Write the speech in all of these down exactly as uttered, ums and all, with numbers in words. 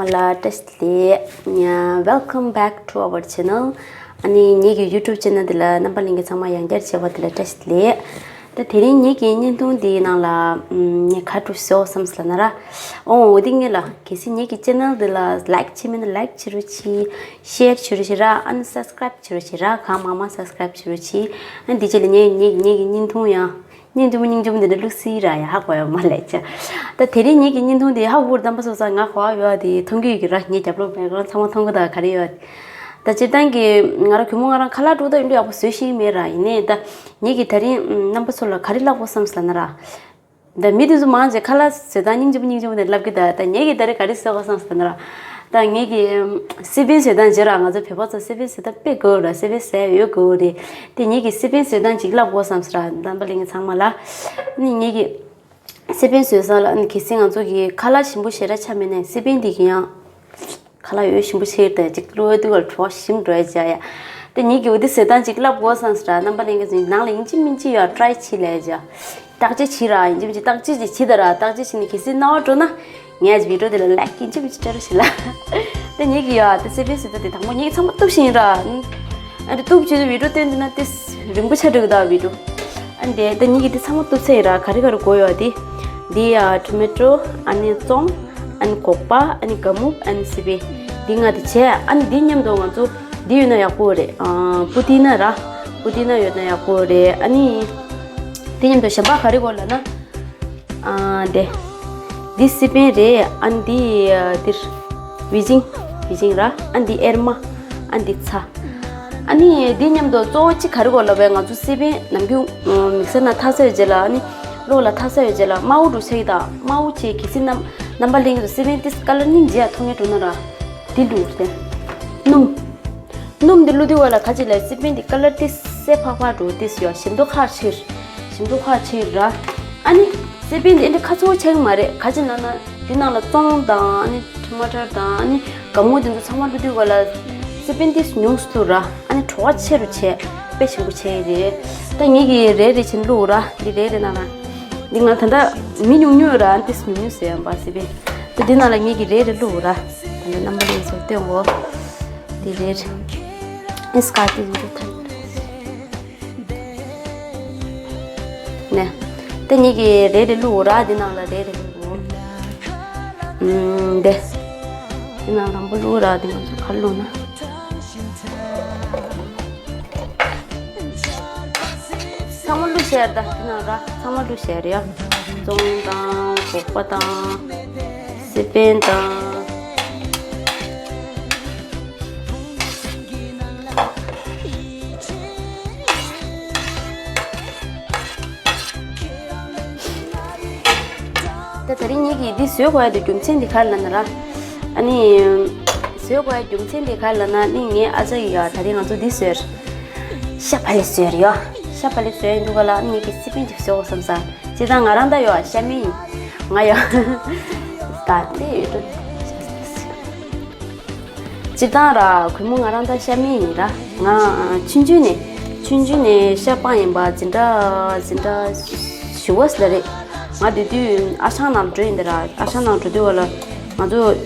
ལ་བཀྲ་ཤིས་བདེ་ལེགས། Welcome back to our channel. ཨ་ནི་ངེད་ཀྱི་YouTube channel འདི་ལ་རྣམ་པ་ལྷན་རྒྱས་ཚང་མ་ཡང་བསྐྱར་མཇལ་བ་འདི་ལ་བཀྲ་ཤིས་བདེ་ལེགས། ད་དེ་རིང་ངེད་ཀྱི་བརྙན་ཐུང་འདིའི་ནང་ལ་ངས་ག་རེ་བཟོ་བསམ་སོང་ལབ་ན་ར། ཨོ་འོ་དེ་ངེད་ལ་གལ་སྲིད་ངེད་ཀྱི་channel འདི་ལ་like བྱེད་མེད་ན་like བྱེད་རོགས་གྱིས། share བྱེད་རོགས་གྱིས་ར། ཨ་ནི་subscribe བྱེད་རོགས་གྱིས་ར། གང་མང་མང་subscribe བྱེད་རོགས་གྱིས། ཨ་ནི་དེ་རྗེས་ལ་ངེད་ངེད་ངེད་ཀྱི་བརྙན་ཐུང་ཡང་། སྙིང་རྗེ་མོ་སྙིང་རྗེ་མོ་འདི་འདྲ་བླུགས་སྲིད་ར་ཡ་ཧ་གོ་ཡ་མ་ལས་ཅི། ད་དེ་རིང་ངེད་ཀྱི་བརྙན་ཐུང་འདི་ཧ་གོ་ར་དམ་པ་སོ་ས་ང་གོ་ཡོད་དེ་མཐོང་གི་ཡོད་ཀྱི་ར། ངའི་རྒྱབ་ལོགས་བེག་རོན་ཚང་མ་མཐོང་གི་ད་ག་རེ་ཡོད། ད་སྤྱིར་བཏང་གི་ང་ར་གུས་མོ་ང་རང་ཁ་ལག་འགྲོ་ད་ཡིན་འདྲ་ཡག་པོ་བཟོས་ཤེས་མེད་ར། ཡིན་ནའི་ད་ངེད་ཀྱི་ད་རིང་རྣམ་པ་ཚོ་ལ་ག་རེ་བསླབ་དགོས་བསམ་ཟེར་ན་ར། ད་མི་དེ་ཚོ་མང་ཆེ་ཁ་ལག་བཟོས་སྟངས་སྙིང་རྗེ་མོ་སྙིང་རྗེ་མོ་དེ་ལབ་གི་ད། ད་ངེད་ཀྱི་ད་རེས་ག་རེ་བཟོས་དགོས་བསམ་ཟེར་ན་ར། ད་ངེད་ཀྱི་སི་པན་བཟོས་སྟངས་བརྗེ་ར། ང་ཚོ་བོད་པ་ཚོ་སི་པན་བཟོས་སྟངས་དཔེ་དགོས་ར། སི་པན་བཟོས་ཡོད་དགོས་རེད། དེ་ངེད་ཀྱི་སི་པན་བཟོས་སྟངས་ཅིག་བསླབ་དགོས་བསམ་ཟེར་ར། རྣམ་པ་ལྷན་རྒྱས་ཚང་མ་ལ། ནི་ངེད་ཀྱི་སི་པན་བཟོས་ས་ལ་ནི་གལ་སྲིད་ང་ཚོ་གི་ཁ་ལག་ཞིམ་པོ་ཞེ་དྲག་ཆགས་མེད་ན་སི་པན་དེ་གི་ཡང་ཁ་ལག་ཡོད་ཞིམ་པོ་ཆེ་དེ་ཅིག་བླུགས་དུས་ལ་བྲོ་བ་ཞིམ་འགྲོ་ཡ་བྱ་ཡ། དེ་ངེད་ཀྱི་འོ་དེ་བཟོས་སྟངས་ཅིག་བསླབ་དགོས་བསམ་ཟེར་ར། རྣམ་པ་ལྷན་རྒྱས་ཚོ་ནང་ལ་ཡིན་གཅིག་མིན་གཅིག་ཡོད་try བྱེད་ལས་བྱ། བརྟག་དཔྱད་བྱེད་ར། ཡིན་གཅིག་མིན་གཅིག་བརྟག་དཔྱད་ཅིག་བྱེད་ད་ར། བརྟག་དཔྱད་བྱེད་ནས་གལ་སྲིད་སྣང་བ་འགྲོ་ན། ངས་video དེ་ལ་like ཡིན་གཅིག་མིན་གཅིག་སྤྲད་རོགས་བྱེད་ལ། དེ་ངེད་ཀྱི་ཡ་དེ་སི་པན་བཟོས་ད་དེ་དང་པོ་ངེད་ཀྱི་ཚང་མ་གཏུབ་ཤེས་ཡིན་ར། ཨ་དེ་གཏུབ་བྱེད་དུས་video སྟོན་དུས་ན་དེ་རིང་པོ་ཆགས་འགྲོ་གི་ད་video། ཨ་དེ་དེ་ངེད་ཀྱི་དེ་ཚང་མ་གཏུབ་ཚར་ཡིན་ར། ག་རེ་ག་རེ་དགོས་ཡོད་དེ། འདི་ཡ་tomato ཨ་ནི་ཙོང་ཨ་ནི་སྒོག་པ་ཨ་ནི་ཀ་མུབ་ཨ་ནི་སི་པན། འདི་ལྔ་དེ་བྱས། ཨ་ནི་འདི་མཉམ་དུ་ང་ཚོ་འདི་ཡོད་ན་ཡག་པོ་རེད། ཨ་པུ་ཏི་ན་ར། པུ་ཏི་ན་ཡོད་ན་ཡག་པོ་རེད། ཨ་ནི་དེ་མཉམ་དུ་གཞན་པ་ག་རེ་དགོས་ལབ་ན། ཨ་དེ། འདི་སི་པན་རེད། ཨ་ནི་འདི་ཨ་འདིར་ཝི་ཇིང་། ཝི་ཇིང་ར། ཨ་ནི་འདི་ཨེར་མ། ཨ་ནི་འདི་ཚྭ། ཨ་ནི་འདི་མཉམ་དུ་གཙོ་བོ་གཅིག་ག་རེ་དགོས་ལབ་པས། ང་ཚོ་སི་པན་ནམ་རྒྱུན་མིག་སར་ནང་འཐག་ཚར་བའི་རྗེས་ལ། ཨ་ནི་གློག་ལ་འཐག་ཚར་བའི་རྗེས་ལ་དམར་པོ་འགྲོ་ཆགས་ཀྱི་ད། དམར་པོ་བྱས་གལ་སྲིད་རྣམ་རྣམ་པ་ལྷན་རྒྱས་ཚོ་སི་པན་ཏིས་ཀ་ལར་སྙིང་རྗེ་ཡ་མཐོང་ངེས་འགྲོ་ན་ར། འདི་བླུགས་ཏེ། སྣུམ། སྣུམ་འདི་བླུགས་དུས་བ་ལ་ག་ཅི་ལ་སི་པན་འདི་ཀ་ལར་ཏིས་སེ་ཕག་ཕག་འགྲོ་ཏིས་ཡོད། ཞིམ་མདོག་ཁ་ཕྱིར། ཞིམ་མདོག་ཁ་ཕྱིར་ར། ཨ་ནི་སི་པན་འདི་འདི་ཁ་ཚོ་ཆགས་མ་རེད། ག་ཅི་ལབ་ན་འདི་ནང་ལ་ཙོང་དང་ཨ་ནི་ཊ་མ་ཊར་དང་ཨ་ནི་ག་མུ་འདི་ཚོ་ཚང་མ་བླུགས་དུས་བ་ལ་སི་པན་ཏིས་ཉུང་སུ་ར། ཨ་ནི་བྲོ་བ་ཆེ་རུ་བྱས། དཔེ་ཞིམ་པོ་བྱས་རེད། ད་ངེད་ཀྱི་རེ་རེ་བྱས་བླུགས་ར། འདི་རེ་རེ་ནང་ལ། འདི་ང་ད་ལྟ་མི་ཉུང་ཉུང་ར། ཏིས་ཉུང་ཉུང་ཟེར་ཡང་པ་སི་པན། ད་འདི་ནང་ལ་ངེད་ཀྱི་རེ་རེ་བླུགས་ར། ད་ལྟ་རྣམ་པ་ལྷན་རྒྱས་ཚོ་སྟོན་གོ། དེ་རེད། ཨིན་སྐར་དེ་འདི་ཐང་། ནས། དེ་ངེད་ཀྱི་རེ་རེ་བླུགས་ར། འདི་ནང་ལ་རེ་རེ་བླུགས། ཨུམ། དེ། འདི་ནང་དང་པོ་བླུགས་ར། འདི་ང་ཚོ་ག་རེ་བླུགས་ན། ཚང་མ་བླུགས་བཞག་ད། འདི་ནང་ར་ཚང་མ་བླུགས་བཞག་རེད་ཡ། ཙོང་དང་སྒོག་པ་དང་སི་པན་དང་། ད་དེ་རིང་ངེད་ཀྱིས་འདི་བཟོས་དགོས་ཡ་དེ་རྒྱུ་མཚན་དེ་ག་རེ་ལབ་ན་ར། ཨ་ནི། བཟོས་དགོས་ཡ་རྒྱུ་མཚན་དེ་ག་རེ་ལབ་ན་ནི་ངའི་ཨ་ཅག་གིས་ཡ་དེ་རིང་ང་ཚོ་འདི་བཟོས། ཤ་བག་ལེབ་བཟོས་རེད་ཡ། ཤ་བག་ལེབ་བཟོས་ཡིན་འདུག་ག་ལ། ཨ་ནི་ངེད་ཀྱིས་སི་པན་ཅིག་བཟོས་དགོས་བསམ་ས། སྤྱིར་བཏང་ང་རང་ད་ཡོད་ཤ་མེད་ཡིན། ང་ཡོད། ད་འདི་ཡོད་དོ། སྤྱིར་བཏང་ར་གུས་མོ་ང་རང་ད་ཤ་མེད་ཡིན་ར། ང་ཆུང་ཆུང་ནས་ཆུང་ཆུང་ནས་ཤ་སྤངས་ཡིན་པ་འཛིན་གྲྭ་འཛིན་གྲྭ་བཞི་པ་ཟེར་རེད། ང་དེ་དུས་ཨ་ཞང་ནང་འགྲོ་ཡིན་ད་ར། ཨ་ཞང་ནང་འགྲོ་དུས་བ་ལ་ང་ཚོ་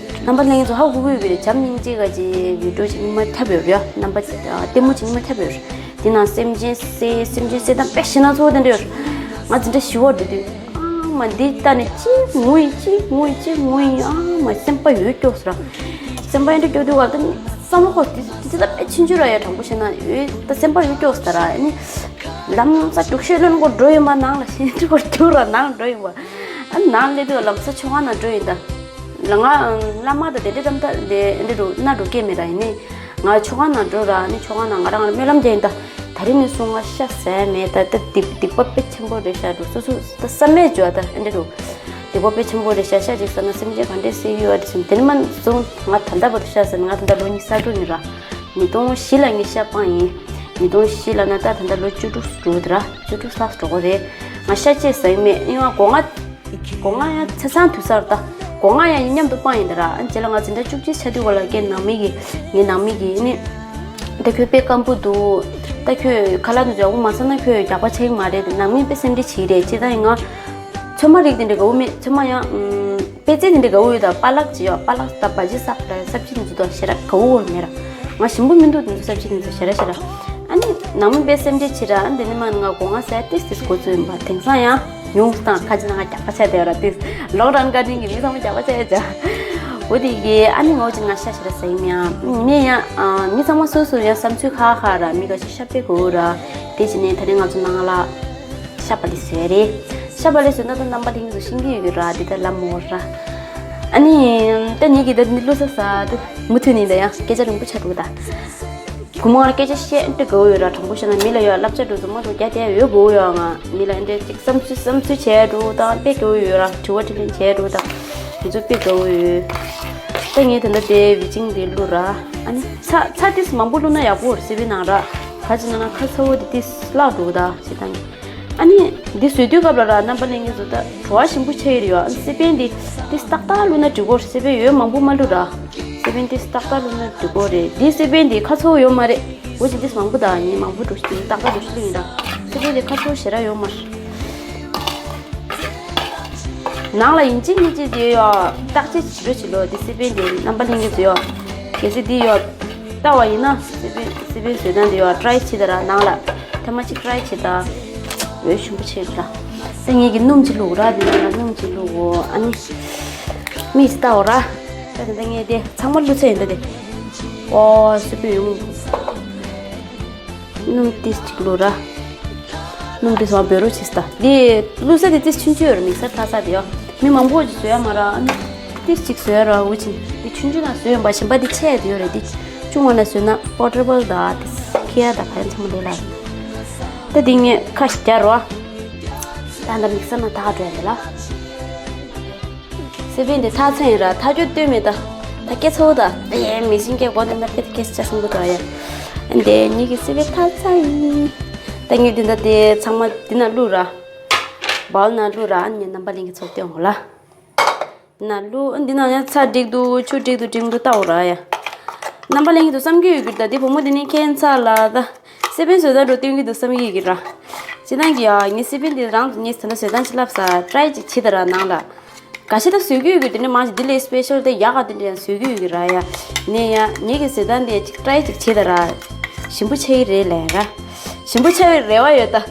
རྣམ་པ་ལྷན་རྒྱས་ཚོ་ཧ་གོ་གི་ཡོད་པས། བྱམས་སྙིང་རྗེ་ག་ཅེ་བི་ཌིའོ་ཅིག་སྔོན་མ་འཁྲབ་ཡོད་རེད་ཡ། རྣམ་པ་ལྟད་མོ་ཅིག་སྔོན་མ་འཁྲབ་ཡོད་རེད། དེ་ནང་སེམས་ཅན་བསད་སེམས་ཅན་བསད་སྟངས་དཔེ་ཞེད་སྣང་ཚ་པོ་དེ་འདྲ་ཡོད་རེད། ང་འཛིན་གྲྭ་བཞི་པ་འགྲོ་དུས། ཨ་མ་འདི་ལྟ་ནས་ཅི་ངུ་ཡིན་ཅི་ངུ་ཡིན་ཅི་ངུ་ཡིན། ཨ་མ་སེམས་པ་ཡོད་སྐྱོ་ཟེར། སེམས་པ་ཡོད་སྐྱོ་དུས་བ་དེ་བསམ་བློ་ཁོ་དེ་དེ་ད་དཔེ་ཆུང་ཆུང་ར་ཡ། དྲང་པོ་བཤད་ན་ཡོད་ད་སེམས་པ་ཡོད་སྐྱོ་ཟེར་ར། ཨ་ནི་ལམ་སང་རྒྱུག་ཤོས་ལོན་གོ་འགྲོ་ཡིན་པ། ནང་ལ་ཤེས་འགྲོ་རྒྱུག་ར་ནང་འགྲོ་ཡིན་པ། ཨ་ནང་སླེབས་དུས་ལམ་སང་མཆོད་ཁང་ནང་འགྲོ་ཡིན་ད། ལ་ང་བླ་མ་དང་དེ་འདྲ་འགྲམ་ད་དེ་འདྲ་འགྲོ་ན་འགྲོ་སྐད་མེད་ར། ཡིན་ནི་ང་མཆོད་ཁང་ནང་འགྲོ་ར། ཨ་ནི་མཆོད་ཁང་ནང་ང་རང་ལ་སྨོན་ལམ་རྒྱག་ཡིན་ད། ད་རིང་ནས་བཟུང་ང་ཤ་ཟ་མེད་ད། ད་སྡིག་སྡིག་པ་དཔེ་ཆེན་པོ་རེད་ཤག་འགྲོ་སོ་སོ་ད་བསམ་མེད་འཇོག་ད་ཨེ་འདྲ་འགྲོ། སྡིག་པ་དཔེ་ཆེན་པོ་རེད་ཤག་ཤ་ཅིག་ཟ་ན་སེམས་ཅན་ག་འདྲས་བསད་ཀྱི་ཡོད་རེད་བསམ། དེ་ནས་མ་བཟུང་ང་ད་ལྟ་བར་དུ་ཤ་ཟ་མེད། ང་ད་ལྟ་ལོ་ཉི་ཤུ་རྩ་དྲུག་ཡིན་ར། ཉིས་སྟོང་བཞི་ལ་ངས་ཤ་སྤངས་ཡིན། ཉིས་སྟོང་བཞི་ལ་ན་ད་ད་ལྟ་ལོ་བཅུ་དྲུག་འགྲོ་གི་ར། བཅུ་དྲུག་ལྷག་འགྲོ་གི་རེད། ང་ཤ་ཅིག་ཟ་གི་མེད། ཡིན་ང་སྒོ་ང་སྒོ་ང་ཡང་ཆ་ཚང་དུས་སར་ད་སྒོ་ང་ཡང་མཉམ་དུ་སྤངས་ཡིན་ད་ར། ཨ་ནི་རྗེས་ལ་ང་འཛིན་གྲྭ་བཅུ་གཅིག་ཆགས་དུས་ག་ལ་ཀའི་ནང་མི་གི་ངའི་ནང་མི་གི་ཨ་ནི་ད་ཁྱོད་དཔེ་སྐམ་པོ་འདུག་ད་ཁྱོད་ཁ་ལག་དེ་ཚོ་ཡག་པོ་མ་ཟ་ན་ཁྱོད་རྒྱགས་པ་ཆགས་ཀྱི་མ་རེད། ནང་མིས་དཔེ་སེམས་ཁྲལ་བྱེད་ཀྱི་རེད། ཅི་ད་ཡིན་ང་ཚོད་མ་རིགས་དེ་འདྲ་དགའ་བོ་མེད། ཚོད་མ་ཡང་ཨུམ། པེ་ཙེ་དེ་འདྲ་དགའ་བོ་ཡོད་ད། པ་ལག་ཅིག་ཡོད། པ་ལག་ད་བ་ཇི་ས་ཕ་ལ་སབ་ཇི་དེ་ཚོ་ད་ཞེ་དྲག་དགའ་བོ་མེད་ར། ང་ཞིམ་པོ་མི་འདུག་དེ་ཚོ་སབ་ཇི་དེ་ཚོ་ཞེ་དྲག་ཞེ་དྲག་ཨ་ནི་ནང་མི་པའི་སེམས་ཁྲལ་བྱེད་ར། ཨ་ནི་དེ་ནི་མ་ང་སྒོ་ང་ཟས་ཏིས་ཏིས་འགོ་ཚུགས་ཡིན་པ། དེང་སང་ཡང་ཉུང་སྟངས་ཁ་ཅིག་ན་ང་རྒྱག་པ་ཆགས་བསྡད་ཡོད་ར། ཏིས་ལོག་ཌའུན་བཀའ་དྲིན་གྱིས་མི་ཚང་མ་རྒྱག་པ་ཆགས་ཡོད་ཅག་འོ་དེ་གི་ཨ་ནི་ངོ་ཅིག་ང་ཤ་ཞེ་དྲག་ཟ་ཡིན་མིན་ཨ་ནི་ཡང་མི་ཚང་མ་སོ་སོ་ཡང་བསམ་ཚུལ་ཁ་ཁ་ར། མི་འགའ་ཤས་ཤ་དཔེ་དགོས་ར། དེ་བྱས་ནས་ད་ནི་ང་ཚོ་ནང་ལ་ཤ་བག་ལེབ་བཟོས་རེད། ཤ་བག་ལེབ་བཟོས་ན་ད་རྣམ་པ་ལྷན་རྒྱས་ཚོ་ཤེས་ཀྱི་ཡོད་ཀྱི་ར། འདི་ལྟར་ལབ་མོ་ར། ཨ་ནི་ད་ངེད་ཀྱིས་ད་ནི་བླུག་ས་ཟ་དུ་མུ་མཐུད་ནས་ད་ཡང་སྐད་ཆ་རིང་པོ་ཆགས་འདུག་ད། བུ་མོ་ང་ལ་སྐད་ཆ་བཤད་འདྲ་དགའ་བོ་ཡོད་ར། དྲང་པོ་བཤད་ན་མི་ལ་ཡོད་བསླབ་བྱ་འགྲོ་ཚོ་མ་འགྲོ་རྒྱ་དེ་ཡོད་དགའ་བོ་ཡོད། ང་མི་ལ་འདྲ་ཅིག་བསམ་ཚུལ་བསམ་ཚུལ་བྱས་འགྲོ་དང་དཔེ་དགའ་བོ་ཡོད་ར། དྲི་བ་དྲིས་ལན་བྱས་འགྲོ་དང་དེ་ཚོ་དཔེ་དགའ་བོ་ཡོད། ད་ངས་ད་ལྟ་དེ་བི་ཅིང་དེ་བླུག་ར། ཨ་ནི་ཚྭ་ཚྭ་ཏིས་མང་པོ་བླུག་ན་ཡག་པོ་རེད། སི་པན་ནང་ར་ག་ཅི་ན་ན་ཁ་ཚ་བོ་དེ་ཏིས་བརླག་འགྲོ་གི་ད་ཞེ་ད་ནི། ཨ་ནི་འདི་བཟོས་དུས་སྐབས་ལ་ར་རྣམ་པ་ལྷན་རྒྱས་ཚོ་ད་བྲོ་བ་ཞིམ་པོ་ཆགས་ཀྱི་རེད་ཡོད། ཨ་ནི་སི་པན་འདི་ཏིས་ཏག་ཏག་བླུགས་ན་འགྲིག་གོ། སི་པན་ཡོད་མང་པོ་མ་བླུགས་ར། སི་པན་ཏིས་ཏག་ཏག་བླུགས་ན་འགྲིག་གོ་རེད། འདི་སི་པན་འདི་ཁ་ཚ་བོ་ཡོད་མ་རེད། འོ་ཅི་ཏིས་མང་པོ་ད་ངས་མང་པོ་འགྲོ་ཞིག་ཏག་ཏག་འགྲོ་ཞིག་ལ་ཡིན་ར། སི་པན་འདི་ཁ་ཚ་བོ་ཞེ་དྲག་ཡོད་མ་རེད། ནང་ལ་ཡིན་གཅིག་མིན་གཅིག་དེ་ཡོད་བརྟག་དཔྱད་བྱེད་རོགས་བྱེད་ལོ། དེ་སི་པན་དེ་རྣམ་པ་ལྷན་རྒྱས་ཚོ་ཡོད། གལ་སྲིད་དེ་ཡོད་ལྟ་བ་ཡིན་ན་སི་པན་སི་པན་བཟོས་སྟངས་དེ་ཡོད་ཊ་རའི་བྱེད་ད་ར། ནང་ལ་ཐེངས་མ་གཅིག་ཊ་རའི་བྱེད་ད། འོས་ཞུམ་པོ་ཆེ་ར། ད་ངེད་ཀྱི་སྣུམ་གཅིག་བླུགས་ར། དེ་ནང་ལ་སྣུམ་གཅིག་བླུགས་འོ། ཨ་ནི་མིག་ཅིག་ལྟ་འོ་ར། ད་དེ་འདྲ་ངས་དེ་ཚང་མ་བླུགས་ཚར་ཡིན་ད་དེ། ཨོ་སི་པན་ཡོང་། སྣུམ་ཏིས་གཅིག་བླུགས་ར། སྣུམ་ཏིས་མ་བོད་རོ་ཆིས་ད། འདི་བླུགས་ས་དེ་ཏིས་ཆུང་ཆུང་ཡོད་རེད། མིག་སར་ཐག་ས་དེ་ཡོད། མི་མང་པོ་ཅིག་བཟོ་ཡ་མ་ར། ཏིས་གཅིག་བཟོ་ཡ་ར་འུ་ཆིན། འདི་ཆུང་ཆུང་ན་བཟོ་ཡོང་པ་གཞན་པ་འདི་ཆེ་དེ་ཡོད་རེད། འདི་ཆུང་བ་ན་བཟོས་ན་པོ་ཊེ་བལ་ད་ཏིས་ཁེ་ཡ་ད་ག་ཡ་ཚང་མ་ལོས་ལ། ད་འདི་ངས་ཁ་ཞིག་རྒྱག་རོ། ད་འདི་མིག་སར་ན་ཐག་འགྲོ་ཡ་འདི་ལ། སི་པན་དེ་ཐག་ཚང་ཡིན་ར། ཐག་གཅོད་སྟོན་མེད་ད། ད་སྐད་ཚོ་ད། དེ་མི་ཤིང་སྐད་གོ་དེ་འདྲ་དཔེ་སྐད་ཆ་སང་གི་འདུག་ཡ། དེ་ཉིད་ཀྱི་སི་པན་ཐག་ཚང་ཡིན། ད་ངས་དེ་འདྲ་དེ་ཚང་མ་འདི་ན་བླུགས་ར། བའོལ་ན་བླུགས་ར། ཨ་ནི་རྣམ་པ་ལྷན་རྒྱས་ཚོ་སྟོན་འོ་ལ། འདི་ན་བླུགས། འདི་ན་ཡང་ཚྭ་འགྲིག་འདུག་ཆུ་འགྲིག་འདུག་འགྲིག་མི་འདུག་ལྟ་འོ་ར་ཡ། རྣམ་པ་ལྷན་རྒྱས་ཚོ་བསམ་གྱི་ཡོད་ཀྱི་ད། འདི་བུ་མོ་དེ་ནི་ཁྱད་མཚར་ལ་ད། སི་པན་བཟོ་ལྟ་འགྲོ་སྟོན་གྱི་འདུག་བསམ་གྱི་ཡོད་ཀྱི་ར། ཅི་ནང་གི་ཡ་ངས་སི་པན་དེ་རང་ངས་ད་ལྟ་བཟོ་སྟངས་ཅི་ལབ་ས་ཊ་རའི་ཅིག་བྱེད་ད་ར་ནང་ལ། ག་ཤེད་ད་བཟོས་ཀྱི་ཡོད་ཀྱི་དེ་ནི་མ་ཞིག་འདི་ལས་སི་པེ་ཤལ་དེ་ཡག་ག་དེ་འདྲ་ཡང་བཟོས་ཀྱི་ཡོད་ཀྱི་ར་ཡ། ནས་ཡ་ངེད་ཀྱི་བཟོ་སྟངས་དེ་ཅིག་ཊ་རའི་ཅིག་བྱེད་ད་ར། ཞིམ་པོ་ཆགས་ཀྱི་རེད་ལས་ར། ཞིམ་པོ་ཆགས་པའི་རེ་བ་ཡོད་ད།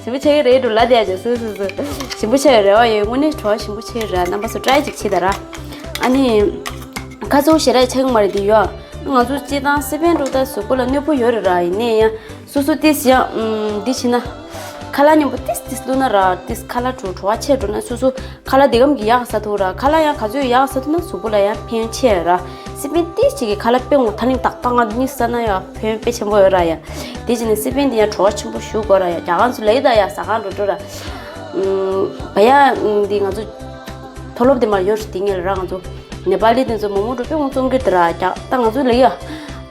ཞིམ་པོ་ཆགས་ཀྱི་རེད་འགྲོ་ལ་དེ་ཡ་ཅིག་སུ་སུ་སུ། ཞིམ་པོ་ཆགས་པའི་རེ་བ་ཡོད། དངོས་གནས་བྲོ་བ་ཞིམ་པོ་ཆགས་ཀྱི་ར། རྣམ་པ་ཚོ་ཊ་རའི་ཅིག་བྱེད་ད་ར། ཨ་ནི། ཁ་ཚོ་ཞེ་དྲག་ཆགས་ཀྱི་མ་རེད་དེ་ཡོད། ང་ཚོ་སྤྱིར་བཏང་སི་པན་འགྲོ་ད་གཟུགས་པོ་ལ་གནོད་པོ་ཡོད་རེད་ར། ཡིན་ནས་ཡང་། སོ་སོ་ཏིས་ཡང་ཨུམ་འདི་བྱེད་ན། ཁ་ལག་མཉམ་པོ་ཏིས་ཏིས་བླུགས་ན་ར་ཏིས་ཁ་ལག་བྲོ་བྲོ་བ་ཆད་འགྲོ་ན་སོ་སོ་ཁ་ལག་འདི་གམ་གྱི་ཡག་ས་ཐུག་ར། ཁ་ལག་ཡང་ག་ཚོད་ཡག་ས་ཐུག་ན་གཟུགས་པོ་ལ་ཡང་ཕན་ཆེ་ར། སི་པན་ཏིས་ཅིག་གི་ཁ་ལག་དཔེ་ངོ་ཐ་ལིང་ཏག་ཏག་ང་གཉིས་ཟ་ན་ཡང་ཕན་དཔེ་ཆེན་པོ་ཡོད་ར་ཡ། དེ་བྱས་ནས་སི་པན་འདི་ཡང་བྲོ་བ་ཆེན་པོ་ཞུ་དགོས་ར་ཡ། རྒྱ་གར་ཚོ་ལ་ཡི་ད་ཡ་ཟ་ཁང་འགྲོ་འགྲོ་ར། ཨུམ་བ་ཡ་འདི་ང་ཚོ་མཐོ་སློབ་དེ་མར་ཡོད་རེད་དེ་ངེད་ལ་ར་ང་ཚོ། ནེ་པ་ལི་དེ་ཚོ་མོག་མོག་འགྲོ་དཔེ་ངོ་བཙོང་གི་དེ་ར་རྒྱ་ད་ང་ཚོ་ལ་ཡ།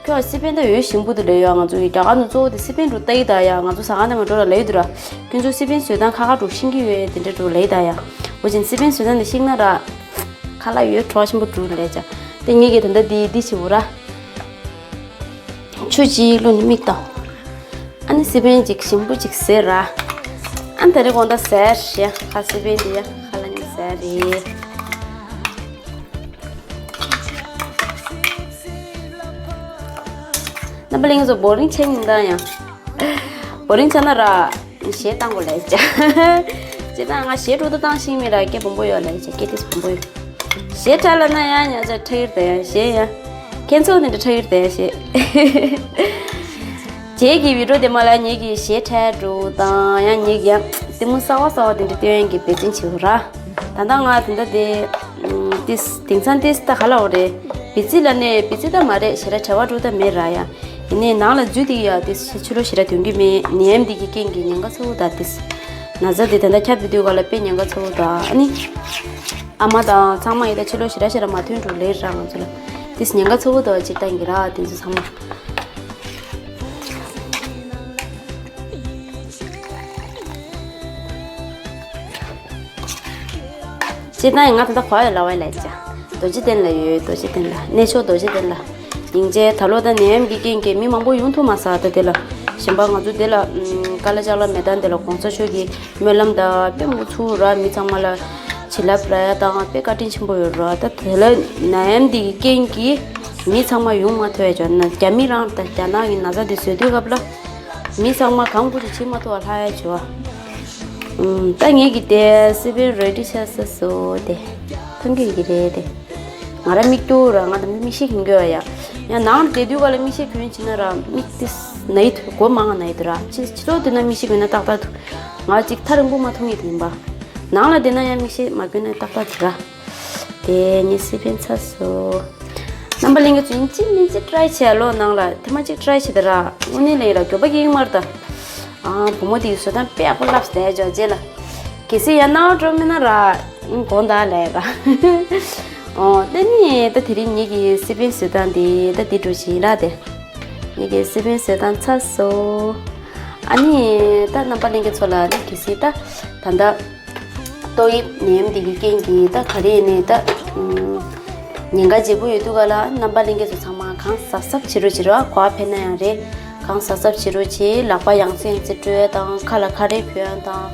ཁྱོད་སི་པན་ད་འོས་ཞིམ་པོ་དེ་ལ་ཡ། ང་ཚོ་ཡི་རྒྱ་གར་ནས་གཙོ་བོ་དེ་སི་པན་འགྲོ་ལྟ་ཡི་ད་ཡ། ང་ཚོ་ཟ་ཁང་དེ་མ་འགྲོ་ར་ལ་ཡི་དེ་ར། ཁྱོད་ཚོ་སི་པན་བཟོས་སྟངས་ཁ་ཁ་འགྲོ་ཤེས་ཀྱི་ཡོད་དེ་འདྲ་འགྲོ་ལ་ཡི་ད་ཡ། འོ་ཅན་སི་པན་བཟོས་སྟངས་དེ་ཤེས་ན་ར། ཁ་ལག་ཡོད་བྲོ་བ་ཆེན་པོ་འགྲོ་ལ་ཡ་ཅ། དེ་ངེད་ཀྱི་ད་ད་དེ་དེ་བྱེད་འོ་ར། ཆུ་གཅིག་བླུགས་ནས་མིག་ལྟ། ཨ་ནི་སི་པན་ཅིག་ཞིམ་པོ་ཅིག་ཟེར་ར། ཨ་ནི་ད་རེས་དགོང་དག་ཟེར་ཡ་ཁ་སི་པན་དེ་ཡ་ཁ་ལ་ཉིམ་ཟེར་རེད། རྣམ་པ་ལྷན་རྒྱས་ཚོ་བོ་རིང་ཆགས་ཀྱི་མི་འདུག་ཡ། བོ་རིང་ཆགས་ན་ར། གཞས་བཏང་དགོས་ལས་བྱ། བྱས་ཙང་ང་གཞས་འགྲོ་ད་བཏང་ཤེས་མེད་ར། སྐད་བོང་པོ་ཡོད་ལས་བྱ། སྐད་ཏིས་བོང་པོ་ཡོད། གཞས་འཁྲབ་ལབ་ན་ཡང་ཉག་ཆ་འཁྲབ་ཡོད་དེ་གཞས་ཡ། ཁྱེད་ཚོ་ནི་འདྲ་འཁྲབ་ཡོད་དེ་གཞས། རྗེས་ཀྱི་བི་ཌིའོ་དེ་མ་ལ་ངེད་ཀྱི་གཞས་འཁྲབ་འགྲོ་དང་ཡང་ངེད་ཀྱི་ཡང་ལྟད་མོ་གསར་བ་གསར་བ་དེ་འདྲ་སྟོན་ཡག་གི་འབད་བརྩོན་བྱེད་དགོས་ར། ད་ལྟ་ང་དེ་འདྲ་དེ། ཏིས་དེང་སང་ཏིས་ད་ག་ལ་འོ་རེད། བི་ཙི་ལ་ནས་བི་ཙི་ད་མ་རེད་ཞེ་ར་བྲེལ་བ་འགྲོ་ད་མེད་ར་ཡ། ཡིན་ནའི་ནང་ལ་འཛུལ་དེ་ཡ་ཏིས་ཕྱི་ལོགས་ཞེ་ར་ཐོན་གི་མེད། ནད་ཡམས་འདི་གི་རྐྱེན་གྱིས་ཉེན་ཁ་ཚ་བོ་ད་ཏིས། ན་ཚ་དེ་ད་ལྟ་ཁྱབ་དེ་དུས་ག་ལ་དཔེ་ཉེན་ཁ་ཚ་བོ་ད་ཨ་ནི། ཨ་མ་དང་ཚང་མ་ཡི་ད་ཕྱི་ལོགས་ཞེ་ར་ཞེ་ར་མ་ཐོན་འགྲོ་ལེ་ར་ང་ཚོ་ལ། ཏིས་ཉེན་ཁ་ཚ་བོ་ད་སྤྱིར་བཏང་གི་ར་དེ་ཚོ་ཚང་མ། སྤྱིར་བཏང་ཡིན་ང་ད་ལྟ་ག་ཡོད་ལ་བ་ལ་ཅ། རྡོ་རྗེ་གདན་ལ་ཡོད། རྡོ་རྗེ་གདན་ལ་གནས་མཆོག་རྡོ་རྗེ་གདན་ལ། སྙིང་རྗེ་ད་ལོ་ད་ནད་ཡམས་ཀྱི་རྐྱེན་གྱིས་མི་མང་པོ་ཡོང་ཐུབ་མ་སོང་ད་དེ་ལ། གཞན་པ་ང་ཚོ་དེ་ལ་ཀ་ལ་ཅག་ལ་མེ་ཏང་དེ་ལ་གོང་ས་མཆོག་གི་སྨོན་ལམ་ད་དཔེ་མོ་ཚུགས་ར་མི་ཚང་མ་ལ། བྱིན་རླབས་རག་ཡ་དང་དཔེ་བཀའ་དྲིན་ཆེན་པོ་ཡོད་ར། ད་དེ་ལ་ནད་ཡམས་འདི་གི་རྐྱེན་གྱིས་མི་ཚང་མ་ཡོང་མ་ཐུབ་ཡ་བྱུང་ན། རྒྱ་མི་རང་ད་རྒྱ་ནག་གི་ན་ཚ་འདི་བཟོས་དུས་སྐབས་ལ་མི་ཚང་མ་གང་དགོས་ཀྱི་བྱེད་མ་ཐུབ་པ་ལྷག་ཡ་བྱུང་བ། ཨུམ། ད་ངེད་ཀྱི་དེ་སི་པན་རེ་ཌི་ཆགས་ས་སོ་དེ་མཐོང་གི་ཡོད་ཀྱི་རེད་དེ། ང་རང་མིག་ཏོ་ར་ང་དང་མིག་ཤེལ་གྱོན་གྱི་ཡོད་ཡ། ཡང་ནང་བསྡད་དུས་ག་ལ་མིག་ཤེལ་གྱོན་བྱས་ན་ར་མིག་ཏིས་ན་ཡི་འདུག་སྒོ་མང་ང་ན་ཡི་འདུག་ར། ཕྱི་ཕྱི་ལོགས་བསྡད་ན་མིག་ཤེལ་གྱོན་ན་ཏག་ཏག་འདུག་ང་ཅིག་ཐག་རིང་པོ་མ་མཐོང་ཡི་དེ་ཡིན་པ། ནང་ལ་བསྡད་ན་ཡང་མིག་ཤེལ་མ་གྱོན་ན་ཏག་ཏག་འདུག་ར། དེ་ངས་སི་པན་ཚར་སོང་། རྣམ་པ་ལྷན་རྒྱས་ཚོ་ཡིན་གཅིག་མིན་གཅིག་ཊི་རའི་བྱེད་ཡ་ལོ། ནང་ལ་ཐེངས་མ་གཅིག་ཊི་རའི་བྱེད་དེ་ར། དངོས་གནས་ལ་ཡིན་ར་འགྱོད་པ་སྐྱེ་གི་མ་རེད་ད། ཨ། བུ་མོ་དེ་གི་བཟོ་སྟངས་དཔེ་ཡག་པོ་ལབ་བསྡད་ཅོག་རྗེས་ལ། གལ་སྲིད་ཡང་སྣང་བ་འགྲོ་མིན་ན་ར། དགོངས་དག་ལས་ར། ཨོ། དེ་ནི་ད་དེ་རིང་ངེད་ཀྱི་སི་པན་བཟོ་སྟངས་དེ་ད་དེ་འགྲོ་བཞིན་ར་དེ། ངེད་ཀྱི་སི་པན་བཟོ་སྟངས་ཚར་སོང་། ཨ་ནི་ད་རྣམ་པ་ལྷན་རྒྱས་ཚོ་ལ་ནི་གལ་སྲིད་ད་ད་ལྟ་ཏོག་དབྱིབས་ནད་ཡམས་འདི་གི་རྐྱེན་གྱིས་ད་ག་རེ་ནས་ད་ཉེན་ཁ་ཆེ་པོ་ཡོད་དུས་ག་ལ་རྣམ་པ་ལྷན་རྒྱས་ཚོ་ཚང་མ་གང་གཟབ་གཟབ་བྱེད་རོགས་བྱེད་རོགས། ག་པར་ཕེབས་ན་ཡང་རེད། གང་གཟབ་གཟབ་བྱེད་རོགས་བྱེད། ལག་པ་ཡང་སེ་ཡང་སེ་བཀྲུ་ཡ་དང་། ཁ་ལ་ཁ་རས་ཕུད་ཡ་དང་།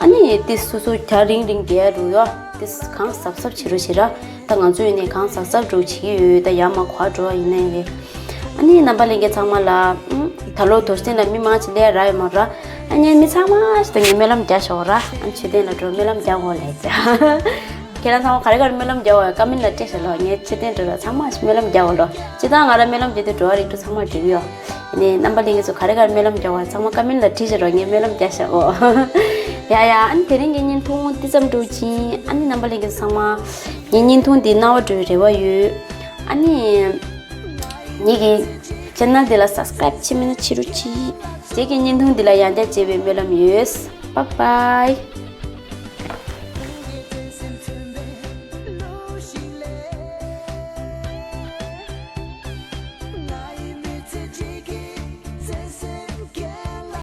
ཨ་ནི་དེ་སོ་སོ་རྒྱ་རིང་རིང་བསྡད་ཡ་རུ་ཡོ། དེ་གང་གཟབ་གཟབ་བྱེད་རོགས་བྱེད་ར། ད་ང་ཚོ་ཡིན་ནའི་གང་གཟབ་གཟབ་འགྲོ་བྱེད་ཀྱི་ཡོད། ད་ཡར་མར་ག་པར་འགྲོ་བ་ཡིན་ནའི་རེད། ཨ་ནི་རྣམ་པ་ལྷན་རྒྱས་ཚང་མ་ལ་ཨུམ། ད་ལོ་རྡོ་རྗེ་གདན་ལ་མི་མང་ཆེ་སླེབས་ར་ཡོད་མ་ར། ཨ་ནི་མི་ཚང་མ་ཞིག་ད་ངས་སྨོན་ལམ་རྒྱག་ཤོག་ར། ཨ་ནི་མཆོད་རྟེན་ལ་འགྲོ་སྨོན་ལམ་རྒྱག་དགོས་ལས་ཅག་ཁྱེད་རང་ཚང་མ་ག་རེ་ག་རེ་སྨོན་ལམ་རྒྱག་པ་ཡོད་ཀ་མེན་ལ་སྤྲད་ཤོག་ལོ། ངས་མཆོད་རྟེན་འགྲོ་ར་ཚང་མ་ཞིག་སྨོན་ལམ་རྒྱག་དགོས་ལོ། སྤྱིར་བཏང་ང་ར་སྨོན་ལམ་རྒྱག་དུས་འགྲོ་བ་རིགས་དྲུག་ཚང་མ་འགྲིག་གི་ཡོད། ཨ་ནི་རྣམ་པ་ལྷན་རྒྱས་ཚོ་ག་རེ་ག་རེ་སྨོན་ལམ་རྒྱག་པ་ཚང་མ་ཀ་མེན་ལ་བྲིས་ཤོག་རོགས། ངས་སྨོན་ལམ་རྒྱག་ཤག་ཨོ། ཡ་ཡ། ཨ་ནི་དེ་རིང་གི་བརྙན་ཐུང་འདི་ཙམ་འགྲོ་ཅིང་། ཨ་ནི་རྣམ་པ་ལྷན་རྒྱས་ཚོ་ཚང་མ་ངའི་བརྙན་ཐུང་འདི་སྣང་བ་འགྲོ་བའི་རེ་བ་ཡོད། ཨ་ནི་ངེད་ཀྱི་ཆེ་ནལ་འདི་ལ་སབ་སི་ཀ་རེབ་བྱེད་མེད་ན་བྱེད་རོགས་གྱིས། རྗེས་ཀྱི་བརྙན་ཐུང་འདི་ལ་ཡང་བསྐྱར་མཇལ་བའི་སྨོན་ལམ་ཡོད། Bye bye.